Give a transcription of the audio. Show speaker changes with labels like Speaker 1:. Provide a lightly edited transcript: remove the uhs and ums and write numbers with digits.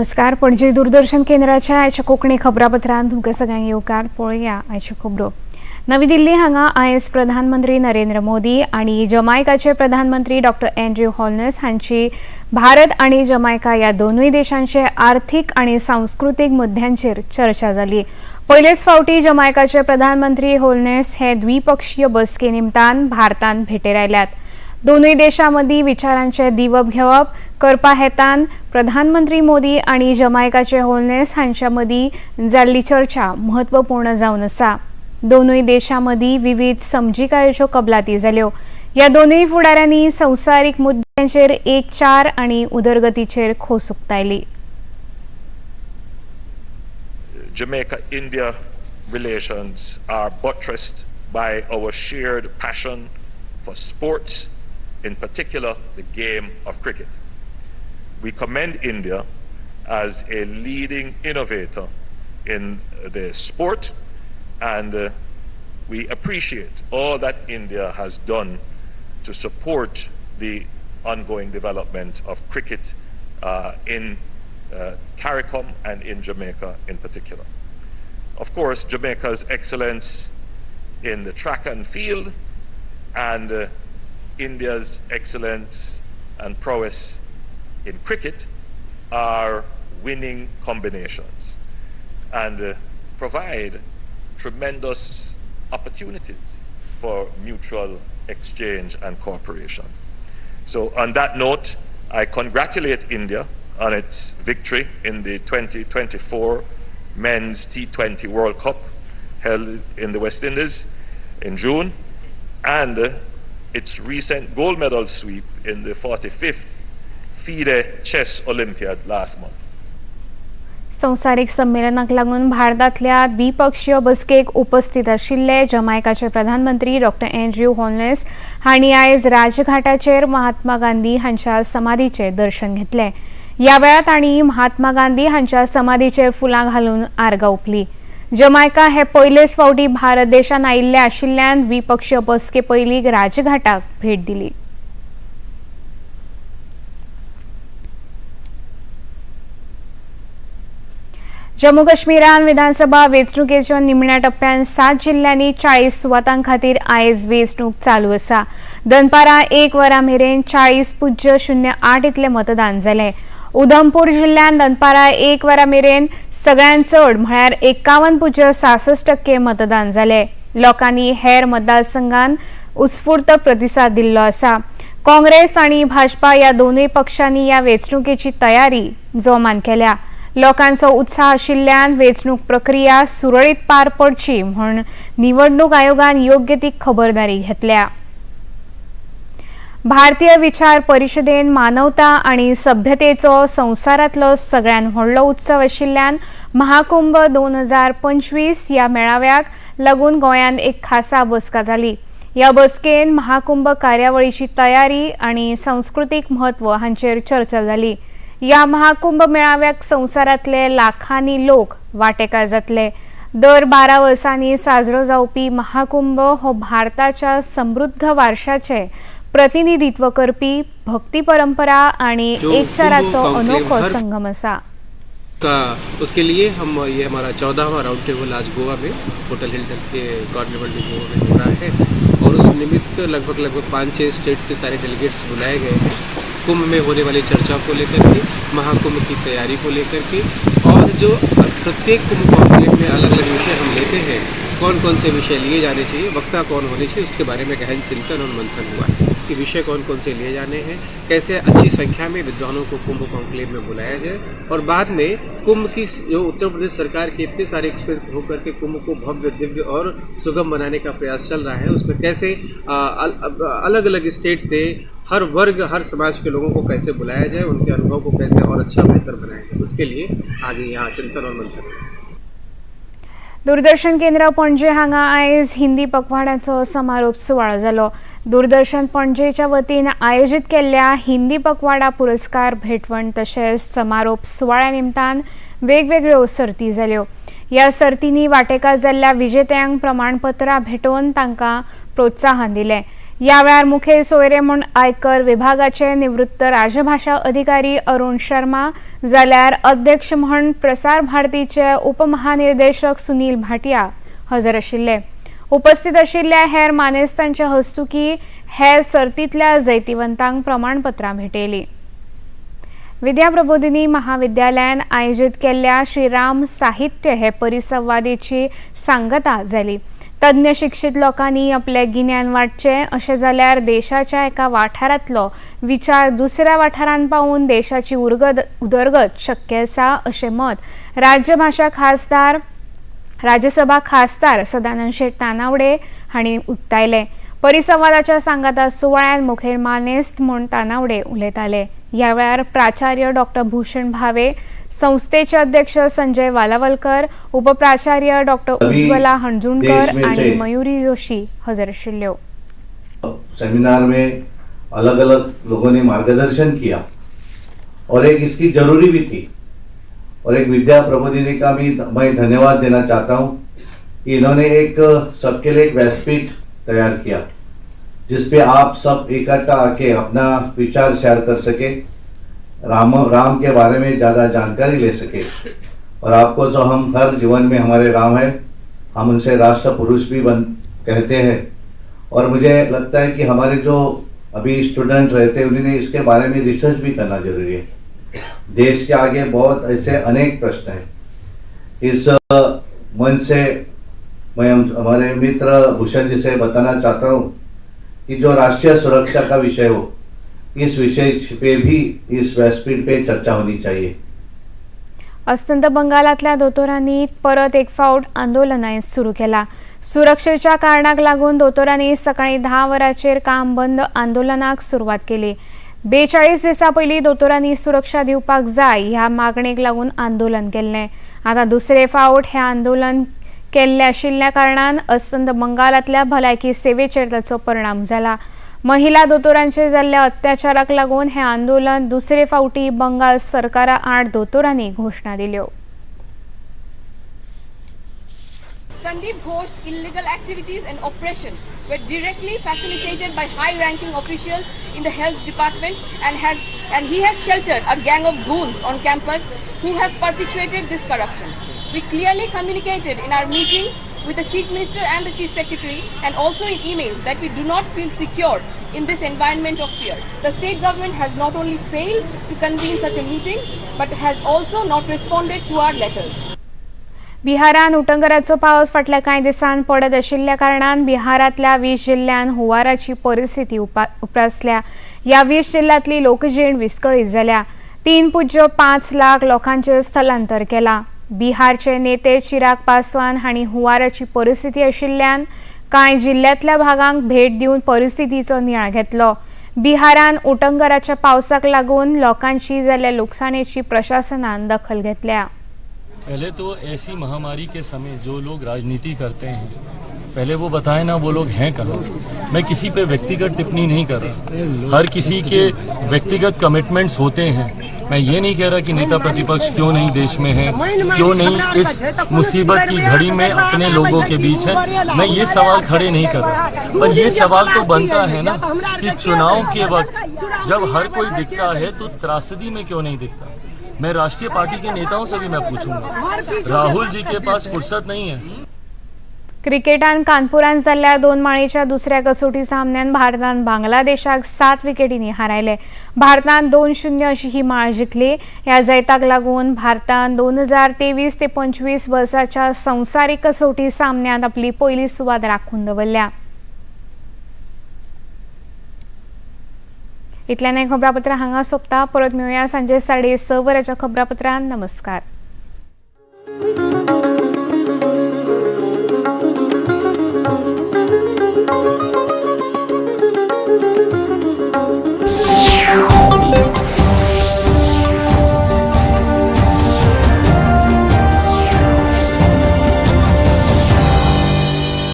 Speaker 1: नमस्कार, पणजी दूरदर्शन केंद्राच्या आयच्या कोंकणी खबरापत्रांत तुमकां सगळ्यांक येवकार. पळोवया आयच्यो खबरो. नवी दिल्ली हांगा आयज प्रधानमंत्री नरेंद्र मोदी आनी जमायकाचे प्रधानमंत्री डॉक्टर एन्ड्रयू हॉलनेस हांची भारत आनी जमायका ह्या दोनूय देशांचे आर्थीक आनी सांस्कृतीक मुद्द्यांचेर चर्चा जाली. पयलेच फावटी जमायकाचे प्रधानमंत्री होलनेस हे द्विपक्षीय बसके निमतान भारतान भेटेर आयल्यात. दोनूय देशां मदीं विचारांचे दिवप घेवप करपा हेतान प्रधानमंत्री मोदी आनी जमायकाचे होलनेस हांच्या मदीं जाल्ली चर्चा म्हत्वपूर्ण जावन आसा. दोनूय देशां मदीं विवीध समजिकायेच्यो कबलाती जाल्यो. ह्या दोनूय फुडाऱ्यांनी संवसारीक मुद्द्यांचेर एकचार आनी उदरगतीचेर खोस उक्तायली.
Speaker 2: Jamaica-India relations are buttressed by our shared passion for sports, in particular the game of cricket. We commend India as a leading innovator in the sport, and we appreciate all that India has done to support the ongoing development of cricket in CARICOM and in Jamaica in particular. Of course, Jamaica's excellence in the track and field and India's excellence and prowess in cricket are winning combinations and provide tremendous opportunities for mutual exchange and cooperation. So on that note, I congratulate India on its victory in the 2024 Men's T20 World Cup held in the West Indies in June and its recent gold medal sweep in the 45th FIDE Chess Olympiad last month.
Speaker 1: संवसारीक संमेलनाक लागून भारतांतल्या द्विपक्षीय बसकेक उपस्थित आशिल्ले जमायकाचे प्रधानमंत्री doctor Andrew हॉलनेस हांणी आयज राजघाटाचेर महात्मा गांधी हांच्या समाधीचें दर्शन घेतलें. ह्या वेळार तांणी महात्मा गांधी हांच्या समाधीचेर फुलां घालून आर्गां ओंपली. जमायका हे पयलेच फावटी भारत देशान आयिल्ले आशिल्ल्यान द्विपक्षीय बसके पयलीं राजघाटाक भेट दिली. जम्मू काश्मीरान विधानसभा वेंचणुकेच्या निमण्या टप्प्यान 7 जिल्ल्यांनी 40 सुवातां खातीर आयज वेंचणूक चालू आसा. दनपारां 1 वरां मेरेन 40.08 इतलें मतदान जालें. उधमपूर जिल्ल्यांत दनपारां 1 वरां मेरेन सगळ्यांत चड म्हळ्यार 51.66% मतदान जालें. लोकांनी हेर मतदारसंघान उत्स्फूर्त प्रतिसाद दिल्लो आसा. काँग्रेस आनी भाजपा ह्या दोनूय पक्षांनी ह्या वेंचणुकेची तयारी जोमान केल्या. लोकांचो उत्साह आशिल्ल्यान वेंचणूक प्रक्रिया सुरळीत पार पडची म्हूण निवडणूक आयोगान योग्य ती खबरदारी घेतल्या. भारतीय विचार परिषदेन मानवता आनी सभ्यतेचो संवसारांतलो सगळ्यात व्हडलो उत्सव आशिल्ल्यान महाकुंभ 2025 ह्या मेळाव्याक लागून गोंयांत एक खासा बसका जाली. ह्या बसकेन महाकुंभ कार्यावळीची तयारी आनी संस्कृतीक म्हत्व हांचेर चर्चा जाली. ह्या महाकुंभ मेळाव्याक संवसारांतले लाखांनी लोक वांटेकार जातले. दर 12 वर्सांनी साजरो जावपी महाकुंभ हो भारताच्या समृद्ध वारशाचे प्रतिनिधित्व करपी भक्ती परंपरा आनी एकचाराचो अनोखो संगम आसा.
Speaker 3: उसके लिए हम ये हमारा 14वां राउंड टेबल आज गोवा में होटल हिल्टन के कार्निवल में गोवा में हो रहा है और उस निमित्त लगभग लगभग 5-6 स्टेट से सारे डेलीगेट्स बुलाए गए हैं. कुंभ में होने वाली चर्चा को लेकर के, महाकुंभ की तैयारी को लेकर के और जो प्रत्येक कुंभ कॉन्क्लेव में अलग अलग विषय हम लेते हैं, कौन कौन से विषय लिए जाने चाहिए, वक्ता कौन होने चाहिए, उसके बारे में गहन चिंतन और मंथन हुआ है कि विषय कौन कौन से लिए जाने हैं, कैसे अच्छी संख्या में विद्वानों को कुंभ कॉन्क्लेव में बुलाया जाए और बाद में कुंभ की जो उत्तर प्रदेश सरकार के इतने सारे एक्सपेंस होकर के कुंभ को भव्य, दिव्य और सुगम बनाने का प्रयास चल रहा है, उसमें कैसे अलग अलग स्टेट से हर वर्ग, हर समाज के लोगों को कैसे बुलाया जाए, उनके अनुभव को कैसे और अच्छा बेहतर बनाया जाए, उसके लिए आगे यहाँ चिंतन और मंथन.
Speaker 1: दूरदर्शन केंद्र पणजे हांगा आयज हिंदी पखवाड्याचो समारोप सुवाळो जालो. दूरदर्शन पणजेच्या वतीन आयोजीत केल्ल्या हिंदी पखवाडा पुरस्कार भेटवण तशेंच समारोप सुवाळ्या निमतान वेगवेगळ्यो सर्ती जाल्यो. ह्या सर्तींनी वांटेकार जाल्ल्या विजेत्यांक प्रमाणपत्रां भेटोवन तांकां प्रोत्साहन दिलें. ह्या वेळार मुखेल सोयरे म्हूण आयकर विभागाचे निवृत्त राजभाशा अधिकारी अरुण शर्मा जाल्यार अध्यक्ष म्हूण प्रसार भारतीचे उपमहानिर्देशक सुनील भाटिया हजर आशिल्ले. उपस्थित आशिल्ल्या हेर मानेस्तांच्या हस्तुकी हे सर्तींतल्या जैतिवंतांक प्रमाणपत्रां भेटयली. विद्या प्रबोधिनी महाविद्यालयान आयोजीत केल्ल्या श्रीराम साहित्य हे परिसंवादेची सांगता जाली. तज्ञ शिक्षीत लोकांनी आपले गिन्यान वांटचें अशें जाल्यार देशाच्या एका वाठारांतलो विचार दुसऱ्या वाठारांत पावून देशाची उदरगत शक्य आसा अशें मत राज्यसभा खासदार सदानंद शेट तानावडे हांणी उक्तायलें. परिसंवादाच्या सांगाता सुवाळ्यात मुखेल मानेस्त म्हूण तानावडे उलयताले. ह्या वेळार प्राचार्य डॉक्टर भूषण भावे, संस्थेचे अध्यक्ष संजय वालावलकर, उपप्राचार्य डॉक्टर उज्ज्वला हणजुणकर आणि मयुरी जोशी हजर आशिल्ल्यो.
Speaker 4: सेमिनार में अलग अलग लोगों ने मार्गदर्शन किया और एक इसकी जरूरी भी थी और एक विद्या प्रबोधिनी का भी मैं धन्यवाद देना चाहता हूँ कि इन्होंने एक सबके लिए एक व्यासपीठ तैयार किया जिस पे आप सब इकट्ठा आके अपना विचार शेयर कर सके, राम राम के बारे में ज़्यादा जानकारी ले सके। और आपको जो हम हर जीवन में हमारे राम है, हम उनसे राष्ट्र पुरुष भी बन कहते हैं। और मुझे लगता है कि हमारे जो अभी स्टूडेंट रहते हैं उन्हें इसके बारे में रिसर्च भी करना जरूरी है। देश के आगे बहुत ऐसे अनेक प्रश्न हैं। इस मन से मैं हमारे मित्र भूषण जी से बताना चाहता हूँ कि जो राष्ट्रीय सुरक्षा का विषय हो, इस विषय पे भी इस व्यासपीठ पे चर्चा होनी चाहिए।
Speaker 1: अस्तंत बंगालातल्या दोतोरांनी परत एक फावट आंदोलनां सुरू केला. सुरक्षेच्या कारणाक लागून दोतोरांनी सकाळी 10 वरांचेर काम बंद आंदोलनाक सुरवात केली. 42 दिसां पयलीं दोतोरांनी सुरक्षा दिवपाक जाय ह्या मागणेक लागून आंदोलन केल्लें. आतां दुसरे फावट हें आंदोलन केल्लें आशिल्ल्या कारणान अस्तंत बंगालांतल्या भलायकी सेवेचेर ताचो परिणाम जाला. महिला दोतोरांचेर जाल्ल्या अत्याचाराक लागून हें आंदोलन दुसरे फावटी बंगाल सरकारा आड दोतोरांनी घोशणा दिल्यो.
Speaker 5: Sandeep Ghosh's illegal activities and oppression were directly facilitated by high-ranking officials in the health department and he has sheltered a gang of goons on campus who have perpetuated this corruption. We clearly communicated in our meeting with the Chief Minister and the Chief Secretary and also in emails that we do not feel secure in this environment of fear. The state government has not only failed to convene such a meeting but has also not responded to our letters.
Speaker 1: बिहारान उटंगराचो पावस फाटल्या कांय दिसांत पडत आशिल्ल्या कारणान बिहारांतल्या 20 जिल्ल्यांत हुंवाराची परिस्थिती उप्रासल्या. ह्या 20 जिल्ल्यांतली लोकजीण विस्कळीत जाल्या. 3.5 लाख लोकांचें स्थलांतर केलां. बिहारचे नेते चिराग पासवान हांणी हुंवाराची परिस्थिती आशिल्ल्यान कांय जिल्ल्यांतल्या भागांक भेट दिवन परिस्थितीचो नियाळ घेतलो. बिहारान उटंगराच्या पावसाक लागून लोकांची जाल्ल्या लुकसाणेची प्रशासनान दखल घेतल्या.
Speaker 6: पहले तो ऐसी महामारी के समय जो लोग राजनीति करते हैं, पहले वो बताएं ना वो लोग हैं कहाँ। मैं किसी पे व्यक्तिगत टिप्पणी नहीं कर रहा, हर किसी के व्यक्तिगत कमिटमेंट्स होते हैं। मैं ये नहीं कह रहा कि नेता प्रतिपक्ष क्यों नहीं देश में है, क्यों नहीं इस मुसीबत की घड़ी में अपने लोगों के बीच है, मैं ये सवाल खड़े नहीं कर रहा। पर ये सवाल तो बनता है ना कि चुनाव के वक्त जब हर कोई दिखता है तो त्रासदी में क्यों नहीं दिखता। मैं राष्ट्रीय पार्टी के नेताओं से भी मैं पूछूंगा, राहुल जी के पास फुर्सत नहीं है।
Speaker 1: क्रिकेटान कानपुरान जाल्ल्या 2 माळेच्या दुसऱ्या कसोटी सामन्यान भारतान बांगलादेशाक 7 विकेटींनी हारायले. भारतान 2-0 अशी ही माळ जिखली. ह्या जैताक लागून भारतान 2023 ते 25 वर्साच्या संवसारीक कसोटी सामन्यांत आपली पयली सुवात राखून दवरल्या. इतल्यान हें खबरापत्र हांगा सोंपता. परत मेळुया सांजे 6:30 वरांच्या खबरापत्रांत. नमस्कार.